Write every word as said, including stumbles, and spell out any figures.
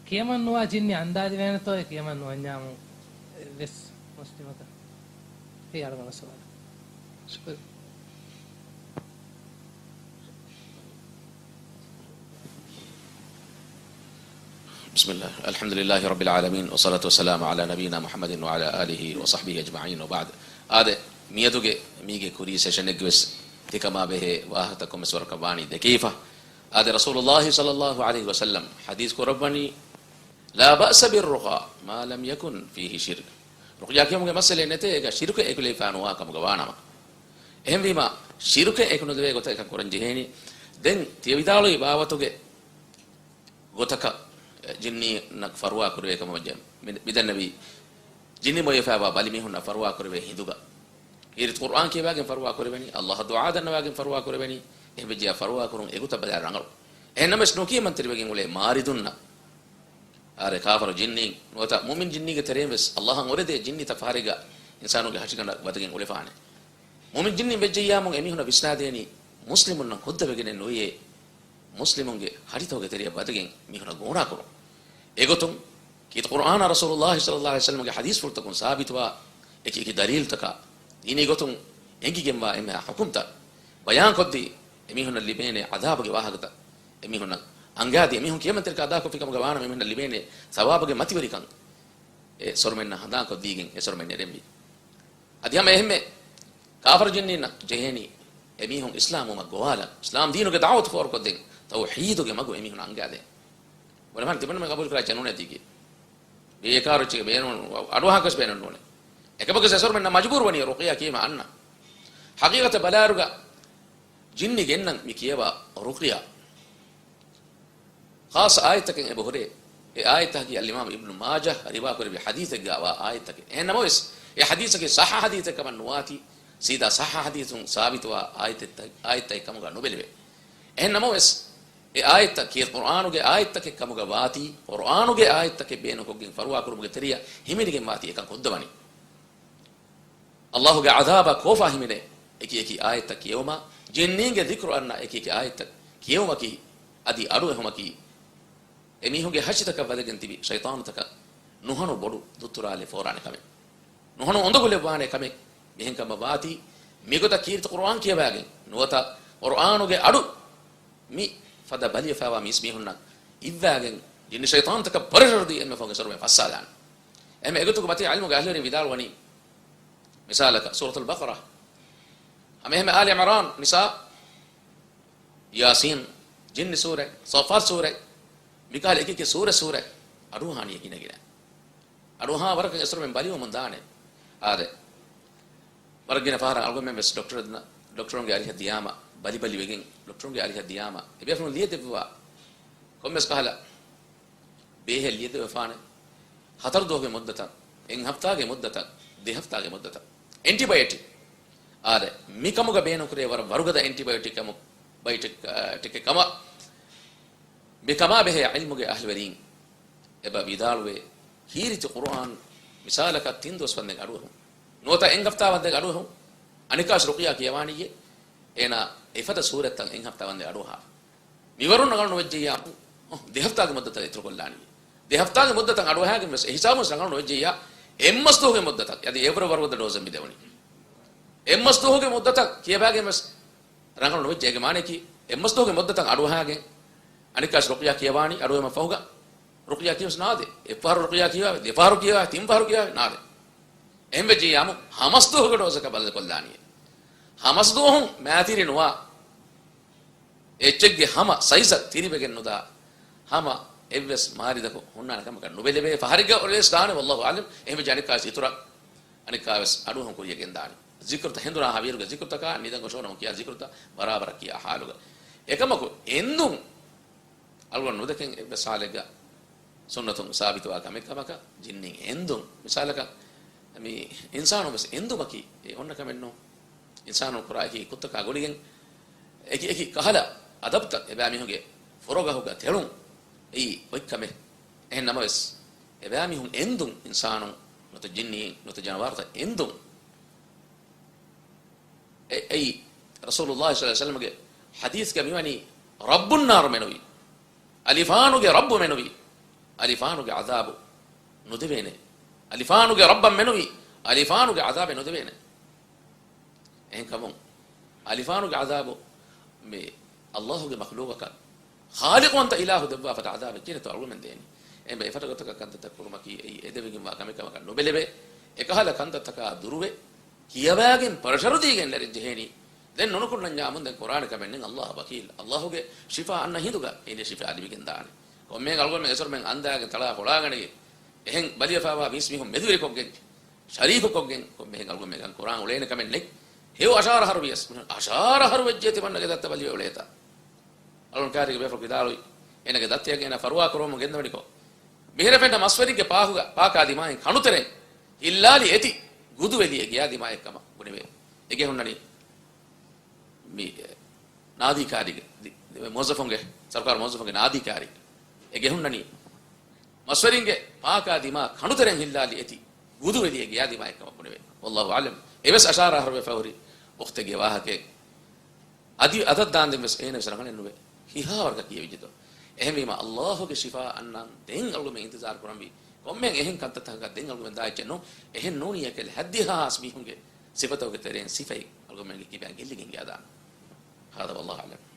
ކިޔަމަން ނުވާ ޖިންނި އަންދާލިވޭނެތޯއޭ ކިޔަމަން ނުވަންޏާމު އެއްވެސް މުސްލިމަކަށް؟ ހިޔާރު ގަނޑު ސުވާލު. ޝުކުރިއްޔާ. بسم الله. الحمد لله رب العالمين، والصلاة والسلام على نبينا محمد وعلى آله وصحبه أجمعين، وبعد. އާދެ، މިއަދުގެ މީގެ ކުރީ ސެޝަނެއްގެ ވެސް ތިކަމާ ބެހޭ ވާހަކަތައް ކޮންމެސް ވަރަކަށް ވާނީ ދެކެވިފަ. އާދެ، ރަސޫލުﷲ ޞައްލަﷲ ޢަލައިހި ވަސައްލަމް ޙަދީޘް ކުރައްވަނީ، لا بأس بالرقى ما لم يكن فيه شرك. ރުޤްޔާ ކިޔުމުގެ މައްސަލައެއް ނެތޭ، އޭގަ ޝިރުކެއް އެކުލެވިފައި ނުވާ ކަމުގަ ވާނަމަ. އެހެންވީމަ، ޝިރުކެއް އެކުނުދެވޭ ގޮތަށް އެކަން ކުރަން ޖެހޭނީ. ދެން ތިޔަ ވިދާޅުވި ބާވަތުގެ ގޮތަކަށް ޖިންނީންނަށް ފަރުވާ ކުރެވޭ ކަމަށް ވެއްޖެ. މި-، މިދެންނެވީ، ޖިންނި މޮޔަފައިވާ ބަލި މީހުންނަށް ފަރުވާ ކުރެވޭ ހިނދުގަ. ކީރިތި ޤުރްއާން ކިޔަވާގެން ފަރުވާ ކުރެވެނީ، ﷲ އަށް ދުޢާ ދަންނަވާގެން ފަރުވާ ކުރެވެނީ، އެހެން ވެއްޖެޔާ ފަރުވާ ކުރުން އެގޮތަށް ބަލާ ރަނގަޅު. އެހެން ނަމަވެސް ނުކިޔަމަންތެރިވެގެން އުޅޭ މާރިދުންނަށް، އާދެ، ކާފަރު ޖިންނީން ނުވަތަ މުއުމިން ޖިންނީގެ ތެރެއިން ވެސް ﷲ އަށް އުރެދޭ ޖިންނިތައް ފަހަރެއްގަ އިންސާނުންގެ ހަށިގަނޑަށް ވަދެގެން އުޅެފާނެ. މުއުމިން ޖިންނިން ވެއްޖެއްޔާމު އެމީހުންނަށް ވިސްނާދޭނީ، މުސްލިމުންނަށް ހުއްދަވެގެނެއް ނުވިއޭ، މުސްލިމުންގެ ހަޑިތަކުގެ ތެރެއަށް ވަދެގެން މީހުނަށް ގޯނާކުރުން. އެގޮތުން، ކީރިތި ޤުރްއާނާ ރަސޫލުﷲ ޞައްލަﷲ ޢަލައިހި ވަސައްލަމްގެ ޙަދީޘްފުޅުތަކުން ސާބިތުވާ އެކި އެކި ދަލީލުތަކާ، ދީނީ ގޮތުން އެނގިގެންވާ އެންމެހާ ޙުކުމްތައް ބަޔާންކޮށްދީ، އެމީހުންނަށް ލިބޭނެ ޢަޛާބުގެ ވާހަކަތައް އެމީހުންނަށް އަންގާދީ، އެމީހުން ކިޔަމަންތެރިކަން އަދާކޮށްފި ކަމުގަ ވާނަމަ، އެމީހުންނަށް ލިބޭނެ ޘަވާބުގެ މަތިވެރިކަން އެ ސޮރުމެންނަށް ހަނދާންކޮށްދީގެން އެ ސޮރުމެން ނެރެންވީ. އަދި ހަމަ އެހެންމެ ކާފަރު ޖިންނީންނަށް ޖެހޭނީ އެމީހުން އިސްލާމްވުމަށް ގޮވާލަން، އިސްލާމް ދީނުގެ ދަޢުވަތު ފޯރުކޮށްދޭން، ތައުޙީދުގެ މަގު އެމީހުން އަންގާދޭން. ބުނެފާނެ ތިމަންމެ ޤަބޫލުކުރާ ޗެނުނެތީކީ. ބޭކާރު އެއްޗެއް ބޭނުން، އަޑުއަހާކަށް ބޭނުން ނޫނޭ. އެކަމަކު ސެސޮރުމެންނަށް މަޖުބޫރުވަނީ ރުޤިޔާ ކިޔީމަ އަންނަ. ޙަޤީޤަތަށް ބަލާއިރުގަ ޖިންނި ގެންނަން މި ކިޔަވާ ރުޤިޔާ ޚާއްޞަ އާޔަތްތަކެއް އެބަހުރޭ. އެ އާޔަތްތަކަކީ އަލްއިމާމް އިބްނު މާޖަހް ރިވާކުރެއްވި ޙަދީޘެއްގަ ވާ އާޔަތްތަކެއް. އެހެން ނަމަވެސް، އެ ޙަދީޘަކީ ޞައްޙަ ޙަދީޘެއް ކަމަށް ނުވާތީ، ސީދާ ޞައްޙަ ޙަދީޘުން ސާބިތުވާ އާޔަތްތައް، އާޔަތްތައް ކަމުގަ ނުބެލެވޭ. އެހެން ނަމަވެސް، އެ އާޔަތްތައް ކީރިތި ޤުރްއާނުގެ އާޔަތްތަކެއް ކަމުގަ ވާތީ، ޤުރްއާނުގެ އާޔަތްތަކެއް ބޭނުންކޮށްގެން ފަރުވާކުރުމުގެ ތެރެއަށް ހިމެނިގެން ވާތީ އެކަން ކޮށްދަވަނީ. ﷲ ގެ ޢަޛާބާ ކޯފާ ހިމެނޭ އެކި އެކި އާޔަތްތައް ކިޔެވުމާ، ޖިންނީންގެ ޛިކްރު އަންނަ އެކި އެކި އާޔަތްތައް ކިޔެވުމަކީ، އަދި އަޑުއެހުމަކީ، އެމީހުންގެ ހަށިތަކަށް ވަދެގެން ތިބި ޝައިޠާނުތަކަށް ނުހަނު ބޮޑު ދުއްތުރާލެއް ފޯރާނެ ކަމެއް. ނުހަނު އުނދަގުލެއް ވާނެ ކަމެއް. މިހެން ކަމަށް ވާތީ، މިގޮތަށް ކީރިތި ޤުރްއާން ކިޔަވާގެން ނުވަތަ ޤުރްއާނުގެ އަޑު މި ފަދަ ބަލިވެފައިވާ މީސްމީހުންނަށް އިއްވާގެން، ޖިންނި ޝައިޠާނުތަކަށް ޕްރެޝަރު ދީ އެންމެ ފަހުގެ ސޮރުމެ ފައްސާލާނެ. އެހެން އެގޮތުގެ މަތީ ޢިލްމުގެ އަހްލުވެރިން ވިދާޅުވަނީ، މިސާލަކަށް ސޫރަތުލް ބަޤަރާ، ހަމަ އެހެންމެ އާލި ޢިމްރާން، ނިސާ، ޔާސީން، ޖިންނި ސޫރަ، ޞާފާތް ސޫރަ، މިކަހަލަ އެކި އެކި ސޫރަ ސޫރަ އަޑުއަހާނީ ގިނަ ގިނަ. އަޑުއަހާ ވަރަކަށް އެސޮރުމެން ބަލިވަމުން ދާނެ. އާދެ، ވަރަށް ގިނަ ފަހަރަށް އަޅުގަނޑުމެން ވެސް ޑޮކްޓަރުން، ޑޮކްޓަރުންގެ އަރިހަށް ދިޔާމަ، ބަލި ބަލި ވެގެން ޑޮކްޓަރުންގެ އަރިހަށް ދިޔާމަ، އެބޭފުޅުން ލިޔެދެއްވާ ކޮންމެސް ކަހަލަ ބޭހެއް ލިޔެދެވެފާނެ. ހަތަރު ދުވަހުގެ މުއްދަތަށް، އެއް ހަފްތާގެ މުއްދަތަށް، ދެ ހަފްތާގެ މުއްދަތަށް. އެންޓިބަޔޮޓިކް. އާދެ، މިކަމުގަ ބޭނުންކުރޭ ވަރަށް ވަރުގަދަ އެންޓިބަޔޮޓިކް ކަމު، ބަޔޮޓިކް، އާ، ޓިކެއް ކަމަށް. މިކަމާ ބެހޭ ޢިލްމުގެ އަހްލުވެރީން އެބަ ވިދާޅުވޭ، ކީރިތި ޤުރުއާން މިސާލަކަށް ތިން ދުވަސް ވަންދެން އަޑުއެހުން. ނުވަތަ އެއް ހަފްތާ ވަންދެން އަޑުއެހުން. އަނެއްކާވެސް ރުޤިޔާ ކިޔަވާނީއޭ، އޭނާ އެފަދަ ސޫރަތްތައް އެއް ހަފްތާ ވަންދެން އަޑުއަހާ. މިވަރުން ރަނގަޅު ނުވެއްޖެއްޔާ، އޮ، ދެ ހަފްތާގެ މުއްދަތަށް އިތުރުކޮށްލާނީ. ދެ ހަފްތާގެ މުއްދަތަށް އަޑުއަހާގެން ވެސް އެ ހިސާބުން ރަނގަޅު ނުވެއްޖެއްޔާ، އެއް މަސް ދުވަހުގެ މުއްދަތަށް، އަދި އެއަށްވުރެ ވަރުގަދަ ޑޯޒެއް މި ދެވުނީ. އެއް މަސް ދުވަހުގެ މުއްދަތަށް ކިޔަވާގެން ވެސް ރަނގަޅު ނުވެއްޖެ. އޭގެ މާނަޔަކީ، އެއް މަސް ދުވަހުގެ މުއްދަތަށް އަޑުއަހާގެން، އަނެއްކާވެސް ރުޤިޔާ ކިޔަވާނީ އަޑުއެހުމަށް ފަހުގަ، ރުޤިޔާ ކިޔަވެސް ނާދޭ. އެއްފަހަރު ރުޤިޔާ ކިޔަވާ، ދެފަހަރު ކިޔަވާ، ތިން ފަހަރު ކިޔަވާ ނާދޭ. އެހެން ވެއްޖެއްޔާމު، ހަ މަސް ދުވަހުގެ ޑޯޒަކަށް ބަދަލުކޮށްލާނީ. ހަ މަސް ދުވަހުން މައިތިރި ނުވާ، އެއްޗެއްގެ ހަމަ ސައިޒަށް ތިރިވެގެން ނުދާ، ހަމަ އެއްވެސް މާރިދަކު ހުންނާނެ ކަމަކަށް ނުބެލެވޭ. ފަހަރެއްގަ އޮޅޭސް ދާނެ، ވައްލާހު އަޢްލަމް. އެހެންވެއްޖެ އަނެއްކާވެސް އިތުރަށް، އަނެއްކާވެސް އަޑުއެހުން ކުރިޔަށް ގެންދާނެ. ޒިކުރުތައް ހެނދުނާހާ ވީއިރުގެ ޒިކުރުތަކާ ނިދަން ގޮށޯނަމު ކިޔާ ޒިކުރުތައް ބަރާބަރަށް ކިޔާ ޙާލުގަ. އެކަމަކު އެންދުން އަޅުގަނޑު ނުދެކެން އެއްވެސް ހާލެއްގަ ސުންނަތުން ސާބިތުވާ ކަމެއް ކަމަކަށް ޖިންނިން އެންދުން. މިސާލަކަށް، މި އިންސާނުން ވެސް އެންދުމަކީ އެ އޮންނަ ކަމެއް ނޫން. އިންސާނުން ކުރާ އެކި ކުށްތަކާ ގުޅިގެން އެކި އެކި ކަހަލަ އަދަބުތައް، އެބައިމީހުންގެ ފުރޮގަހުގަ ތެޅުން އެއީ އޮތް ކަމެއް. އެހެން ނަމަވެސް، އެބައިމީހުން އެންދުން، އިންސާނުން ނުވަތަ ޖިންނީން ނުވަތަ ޖަނަވާރުތައް އެންދުން، އެ-، އެއީ ރަސޫލުﷲ ޞައްލަﷲ ޢަލައިހި ވަސައްލަމްގެ ޙަދީޘްގަ މިވަނީ، ރައްބުން ނާރު މެނުވީ، އަލިފާނުގެ ރައްބު މެނުވީ، އަލިފާނުގެ ޢަޛާބު ނުދެވޭނެ. އަލިފާނުގެ ރައްބަށް މެނުވީ އަލިފާނުގެ ޢަޛާބެއް ނުދެވޭނެ. އެހެންކަމުން އަލިފާނުގެ ޢަޛާބު މި ﷲ ގެ މަޚްލޫޤަކަށް ޚާލިޤުވަންތަ އިލާހު ދެއްވާފަދަ ޢަޛާބެއް ކިހިނެއްތޯ އަޅުގަމެން ދޭނީ؟ އެހެންވެ އެފަދަ ގޮތަކަށް ކަންތައްތައް ކުރުމަކީ އެއީ އެދެވިގެންވާ ކަމެއް ކަމަކަށް ނުބެލެވޭ. އެކަހަލަ ކަންތައްތަކާ ދުރުވެ، ކިޔަވާގެން ޕްރެޝަރު ދީގެން ނެރެން ޖެހޭނީ. ދެން ނުނުކުންނަންޏާމުން ދެން ކުރާނެ ކަމެއް ނެތް. ﷲ ވަކީލް. ﷲ ގެ ޝިފާ އަންނަ ހިނދުގަ އޭނީ ޝިފާ ލިބިގެން ދާނެ. ކޮންމެހެން އަޅުގަނޑުމެން އެސޮރުމެން އަންދާގެން ތަޅާ ފޮޅާގަނެގެން އެހެން ބަލިވެފައިވާ މީސް މީހުން މެދުވެރިކޮށްގެން، ޝަރީކުކޮށްގެން ކޮންމެހެން އަޅުގަނޑުމެން ކުރާން އުޅޭނެ ކަމެއް ނެތް. ހެޔޮ އަށާރަ އަހަރު ވިޔަސް، އަށާރަ އަހަރު ވެއްޖެ ތިމަންނަގެ ދައްތަ ބަލިވެ އުޅޭތާ. އަޅުން ކާރިގެ ބޭފުޅު ވިދާޅުވި، އޭނަގެ ދައްތަޔަށް އޭނަ ފަރުވާ ކުރުވަމުން ގެންދަވަނިކޮށް، މިހިރަ ފެންނަ މަސްވެރިންގެ ޕާކުގަ، ޕާކާ ދިމާއިން ކަނޑުތެރެއިން ހިއްލާލި އެތި ގުދުވެލި އެ ގެޔާ ދިމާއެއްކަމަށް ބުނެވޭ. އެގެ ހުންނަނީ މި ނާދީ ކާރިގެ، ދި-، ދި-، މުވައްޒަފުންގެ، ސަރުކާރު މުވައްޒަފުންގެ ނާދީ ކާރި. އެގެ ހުންނަނީ މަސްވެރިންގެ ޕާކާ ދިމާ ކަނޑުތެރެއިން ހިއްލާލި އެތި ގުދުވެލި އެ ގެޔާ ދިމާއެއްކަމަށް ބުނެވޭ. ވައްލާހު އަޢުލަމް. އެވެސް އަށާރަ އަހަރު ވެފަ ހުރި އުޚްތެއްގެ ވާހަކައެއް. އަދި އަދަށް ދާންދެން ވެސް އޭނަ ވެސް ރަނގަޅެއް ނުވޭ. ކިހާވަރަކަށް ކިޔެވިއްޖެތޯ. އެހެންވީމަ، ﷲ ގެ ޝިފާ އަންނަން ދެން އަޅުގަމެން އިންތިޒާރު ކުރަންވީ. ކޮންމެހެން އެހެން ކަންތައްތަކަކަށް ދެން އަޅުގަމެން ދާ އެއްޗެއް ނޫން. އެހެން ނޫނީ އެކަލް ހައްދިހާ ހާސް މީހުންގެ ސިފަތަކުގެ ތެރެއިން ސިފައެއް އަޅުގަމެންގެ ކިބައިން ގެއްލިގެން ގިޔާދާން. هذا والله أعلم.